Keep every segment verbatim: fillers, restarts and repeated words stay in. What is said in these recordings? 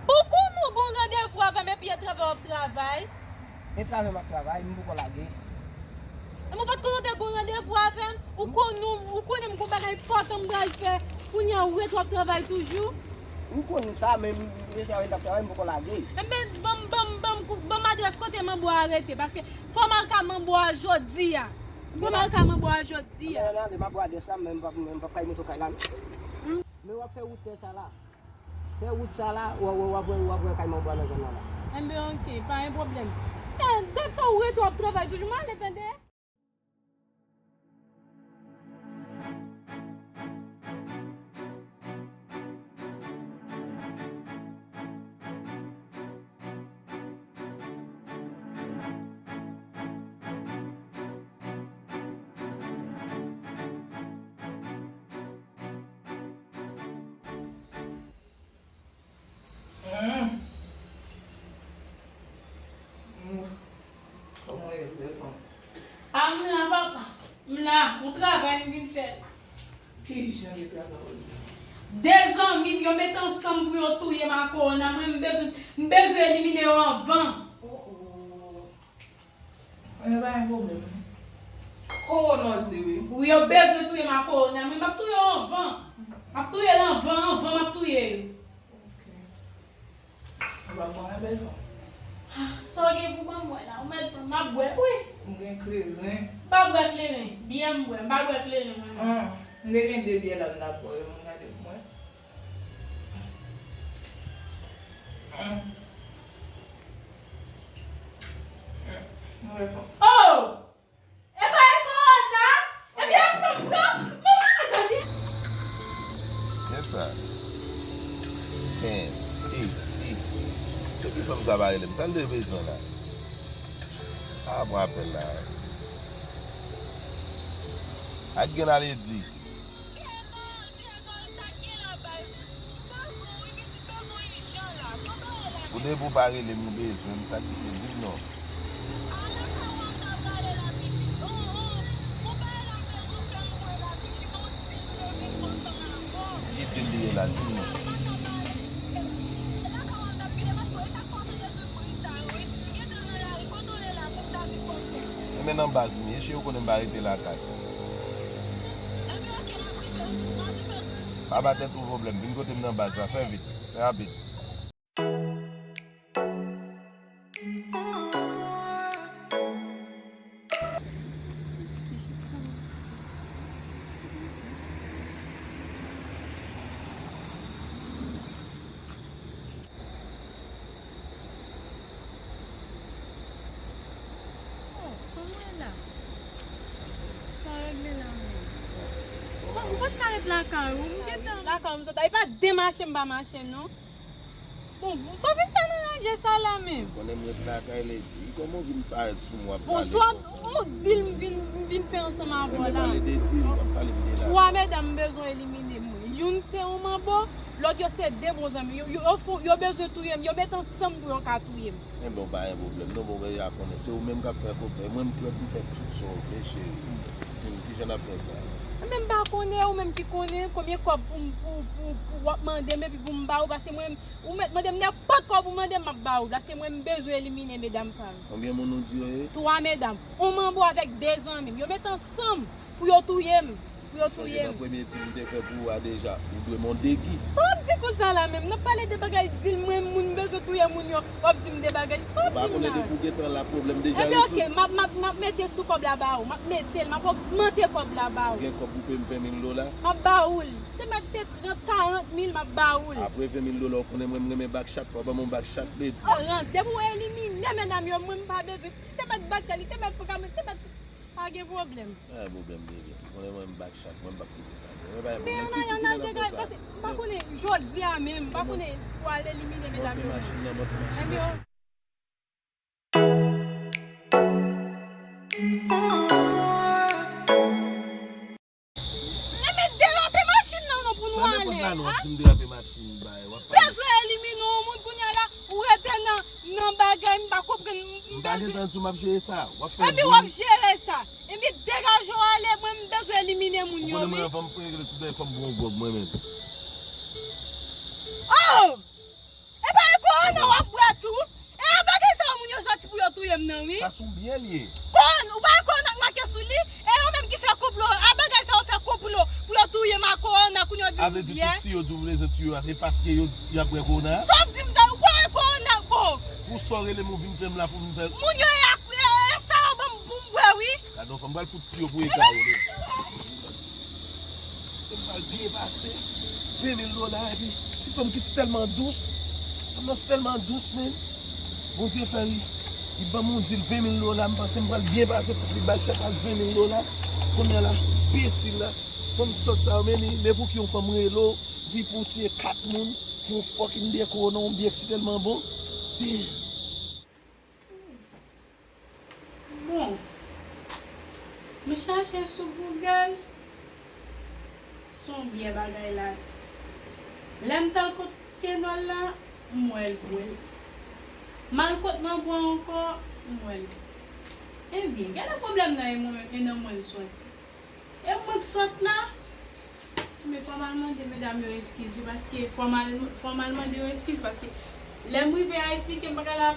Ou konnen w gen yon randevou avè m epi e travay w ap travay. E travay m ap travay, m poko lage. E mwen pa t konnen w te gen yon randevou avè m. Ou konnen, ou konnen m gen yon bagay enpòtan m pral fè. Kounye a ou ret w ap travay toujou. M konn sa, men m, m travay, m t ap travay, m poko lage. Enben, ban m, ban m, ban m, ban m adrès kote manbo a rete, paske fò m al ka manbo a jodi a. Fò m al ka manbo a jodi a. Anben, ann ale, m ap ba w adrès la, men m p ap, men m p ap kay monte w kay la, non. Hmm. Men w ap fè wout sa la. Fè wout sa la, w, w, w ap wè, w ap wè kay manbo a nan zòn nan la. Enben, oke, pa gen pwoblèm. Eh, dat sa ou rete w ap travay toujou, m ale tande. Mm. Mm. Kòman w ye, bèl fanm? A, m la, papa. M la. Yon travay m vin fè. Ki jan de travay w ye? De zanmi m, yo met ansanm pou yo touye m a kowona. Mwen, m bezwen, m bezwen elimine yo anvan. Oh, oh. Mwen pa gen pwoblèm. Kowona w di wi. Wi, yo bezwen touye m a kowona. Mwen, m ap touye yo anvan. M ap touye l anvan, anvan m ap touye yo. Ok. Ou pa pran yon bèl fanm. Sa w gen pou ban mwen la? Ou mèt ban m, m ap bwè, wi. M gen kleren. M pa bwè kleren. Byè m bwè, m pa bwè kleren mwen menm. Ah, m te gen de byè la, m t ap bwè yo, m gade pou mwen. Mm. Mm. Mwen fò. Oh! E pa e kowona? Ebyen, pran, pran. Manman, tande. Gad sa. Damn, T C. Depi fanm sa pa rele m, sa l te bezwen la? A, pran apèl la. Ak gen ale di. Ou depi w pa rele m, ou bezwen m, sa k genyen, di m non. Ki dil li ye la, di m non. Enben nan baz m ye, eske yo konnen m pa rete lakay? Pa ba tèt ou pwoblèm, vin kote m nan baz la, fè vit, fè rapid. Oh, kòman w la? Sa w regle la menm? Bon, ou pa t ka ret lakay ou, m gentan lakay ou, m sot la. E pa de mache m pa mache non. Bon, sa w vin fè nan ranje sa la menm? Ou konnen m ret lakay Lady. Kòman w vin parèt sou mwen w ap pale konsa? Bon, swa yon dil m vin, m vin fè ansanm avè w la. Lè m pale de dil, w ap pale m de la. Twa medam m bezwen elimine mwen. Youn se yon manbo, lòt yo se de bon zanmi. Yo, yo, yo fon, yo bezwen touye m, yo met ansanm pou yo ka touye m. Enben, w pa gen pwoblèm non, bon, w deja konnen. Se ou menm k ap fè kòb la. Mwen, m prè pou m fè tout sa w vle, cheri. Di m, kijan n ap fè sa? Mwen menm, m pa konnen, ou menm ki konnen konbyen kòb pou m, pou, pou, pou w ap mande m, epi pou m ba ou, paske mwen, ou mèt mande m nenpòt kòb ou mande m, m ap ba ou. Paske mwen, m bezwen elimine medam sa yo. Konbyen moun ou di yo ye? Twa medam. Yon manbo avèk de zanmi m. Yo met ansanm pou yo touye m. Pou yo touye m. Ou sonje nan premye dil m te fè pou ou a deja, ou dwe m yon degi. Sa w ap di konsa la menm? N ap pale de bagay dil, mwen, moun bezwen touye moun yo, w ap di m de bagay. Sa w ap di m la? Ou pa konnen depi w gentan la, pwoblèm deja rezoud. Enben, oke, m ap, m ap, m ap mete sou kòb la ba ou. M ap mete l, m ap ogmante kòb la ba ou. Ou gen kòb pou peye m ven mil dola? M ap ba ou l. Te mèt te trant, karant mil, m ap ba ou l. Apre ven mil dola, ou konnen mwen, m renmen bak chat, fò w ban m yon bak chat, Lady. Rans, depi w elimine medam yo, mwen, m pa bezwen. Li te mèt bak chat, li te mèt pwogram, li te mèt tout. Pa gen pwoblèm. Pa gen pwoblèm, bebe. Ou konnen mwen m bak chat, mwen m p ap kite sa. Mwen pa gen pwoblèm. Kite, kite, n al degaje, paske m pa konnen jodi a menm, m pa konnen pou al elimine medam yo menm. Monte machin nan, monte machin nan. Enben derape machin nan non pou nou ale. Sa nenpòt la non, w ap di m derape machin, bay, w ap pale. Bezwen elimine yon moun kounye a la, ou rete nan, nan bagay, m pa konprann, m bezwen. M pa gentan di w m ap jere sa, w ap fè. Epi w ap jere sa. Epi degaje w ale, mwen m bezwen elimine moun yo. Ou konnen mwen, men anvan m regle tout bagay, fò m pran yon gwòg mwen menm. Oh! E pa e kowona w ap bwè tou? E a bagay sa yo moun yo sòti pou yo touye m nan, wi. Sa se yon biyè l ye. Kowona, ou pa wè kowona k make sou li? E yo menm ki fè konplo, a bagay sa yo fè konplo pou yo touye m a kowona, kounye yo di m biyè. Avèdi tout si yo di w bezwen tiyo a, se paske yo, y ap bwè kowona a? Sa w ap di m sa, ou pa wè kowona, bon. Pou sa w rele m, ou vin fè m la pou m fè. Moun yo e ak, e, e sa yo ban m pou m bwè, wi. Gade yon fanm, m pral fout tiyo pou egare li. Se m pral byen pase ven mil dola, epi ti fanm ki si tèlman dous. Fanm nan si tèlman dous, men Bondye fè li, li ban m yon dil ven mil dola, m panse m pral byen pase, fout li bay chèk ak ven mil dola. Kounye a la, enbesil la, fanm sòt sa yo, men li, men pouki yon fanm rele w, di pou w tiye kat moun, pou yon fucking biyè kowona, yon biyè ki si tèlman bon. Damn. Bon, m chache sou Google, se yon biyè bagay la. Lè m t al kot Kenòl la, m wè l bwè l. M al kot Manbo ankò, m wè l. Ebyen, genlè pwoblèm nan e mwen, e nan mwen l sòti. E mwen k sòt la. Men fò m al mande medam yo eskiz wi, paske fò m al, fò m al mande yo eskiz, paske lè m rive a esplike m bagay la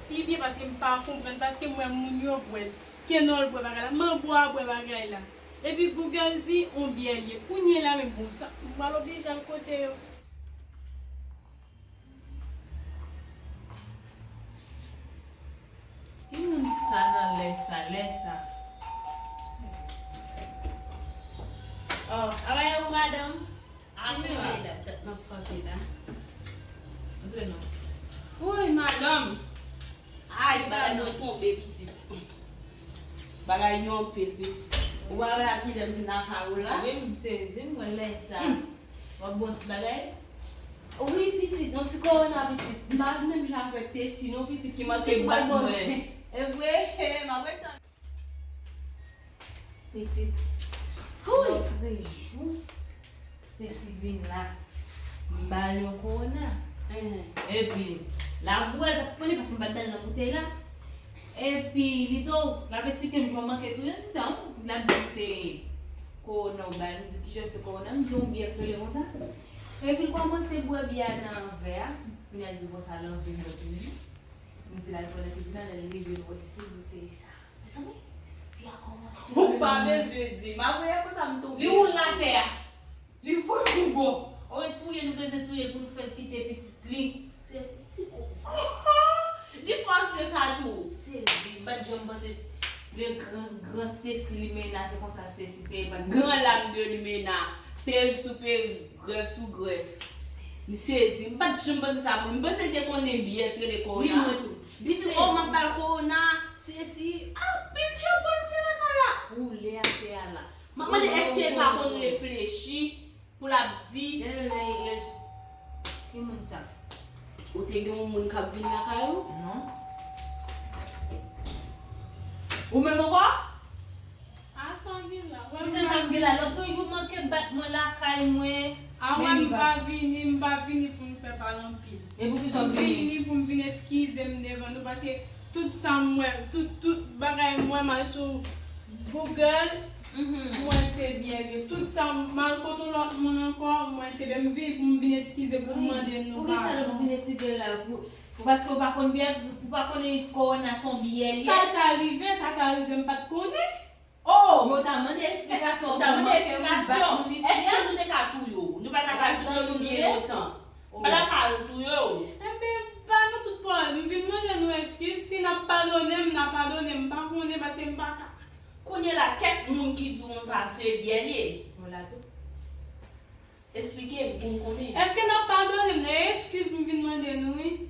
pi byen, paske m pa konprann, paske m wè moun yo bwè l, Kenòl bwè bagay la, Manbo a bwè bagay la. Epi Google di on biyè l ye. Kounye la menm, bon, sa, m pral oblije al kote yo. Ki moun sa nan lè sa, lè sa? Oh, a w madanm? Ki moun la? Tèt m ap frape la. Antre non. Woy, madanm. Ay, bagay mwen tonbe, pitit. Bagay yo anpil, pitit. Ou pa wè a kilè m vin lakay ou la? Wi, m sezi, m wè lè sa. Hmm. W ap bon ti bagay? Wi, pitit, yon ti kowona, pitit. M pa menm jan avèk Tesi, non, pitit, ki manke bat mwen. E vre, he, m ap ret tann. Pitit, lòtrejou, Stacy vin la. M ba l yon kowona. Epi, l ap bwè l, paske m konnen, paske m pa t ba l nan boutèy la. Epi, li di, oh, l ap eksplike m jan w manke touye m, m di, ah, l ap di m se kowona w ba l, m di, kijan se kowona, m di, yon biyè k rele konsa. Epi, l kòmanse bwè biyè a nan vè a, kounye a l di konsa, l anvi bwè touye m. M di l al pran nan kizin nan, lè l rive, l wè se boutèy sa. Mezanmi, fi a kòmanse. Ou pa bezwen di. M ap wè konsa m tonbe. Li woule atè a. Li voye pou bò. Olye touye l, nou bezwen touye l pou nou fè l kite pitit li. Se, se ti koze. Li fache sa tou. Sezi, m pa t janm panse le gran, gran Stacy Limena, se konsa Stacy te ye, pa t. Gran lam de Limena. Perik sou perik, grèf sou grèf. M sezi. M pa t janm panse sa pou li. M panse l te konnen biyè k rele kowona. Wi, mwen tou. Li di, oh, m ap ba l kowona, Stacy, anpil chanpay fè lakay la. Woule atè a la. M ap mande, èske l pa konn reflechi pou l ap di. Lè, lè, lè, lè, ki moun sa? Ou te gen yon moun k ap vin lakay ou? Non. Ou menm ankò? A, sa w gen la? Ki se sa m gen la? Lòt jou manke bat mwen lakay mwen. A, men m pa vini, m pa vini pou m fè pale anpil. E poukisa w vini? M vini pou m vin eskize m devan nou, paske tout sa m wè, tout, tout bagay m wè m al sou Google, m wè se biyè l ye. Tout sa m al kote yon lòt moun ankò, m wè se biyè. M vini pou m vin eskize, pou m mande nou padon. Poukisa w vin eskize la? Pou, pou paske w pa konn biyè, ou pa konnen kowona se yon biyè l ye? Sa ta rive, sa ta rive, m pa t konnen. Oh! Yo ta mande eksplikasyon pou manke ou bat moun isi a. Èske nou te ka touye w? Nou pa ta ka touye w, nou byen lontan. Nou pa ta ka touye w. Enben, pa nan tout pawòl. M vin mande nou eskiz. Si n ap padone m, n a padone m. M pa konnen paske m pa ka. Kounye la, kèk moun ki di w konsa, se biyè l ye. Vwala tou. Esplike m pou m konnen. Èske n ap padone m? Nan eskiz m vin mande nou, wi.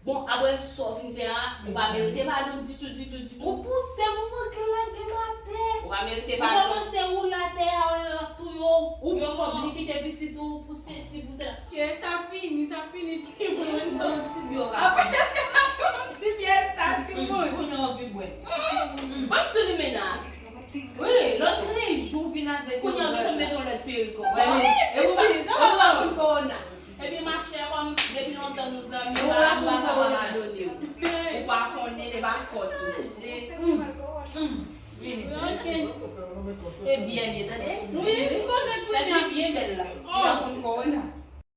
Bon, apre sa w fin fè a, ou pa merite padon ditou, ditou, ditou. Ou pouse m, ou manke lage m atè. Ou pa merite padon. Ou kòmanse woule atè a, yo ap touye w. Ou yo fè w vle kite pitit ou, pou sesi, pou sela. Ke sa fini, sa fini, timoun. Bon, ti byo. Apre, èske n ap yon ti pyès sa, timoun? Kounye a w anvi bwè. Ban m ti limena. Wi, lòt jou vin avèk yon lòt. Kounye a, nou tonbe yon lòt perik ankò. Wi, e ou vini, e ou pa pou kowona. Ebyen, machè, kòm depi lontan nou zanmi, nou pa, nou pa ka pa padone w. Ou pa konnen, e pa fòt ou. Vini. Ok. E byen, byen, tande? Wi, m konnen kounye a. Tande byen bèl la.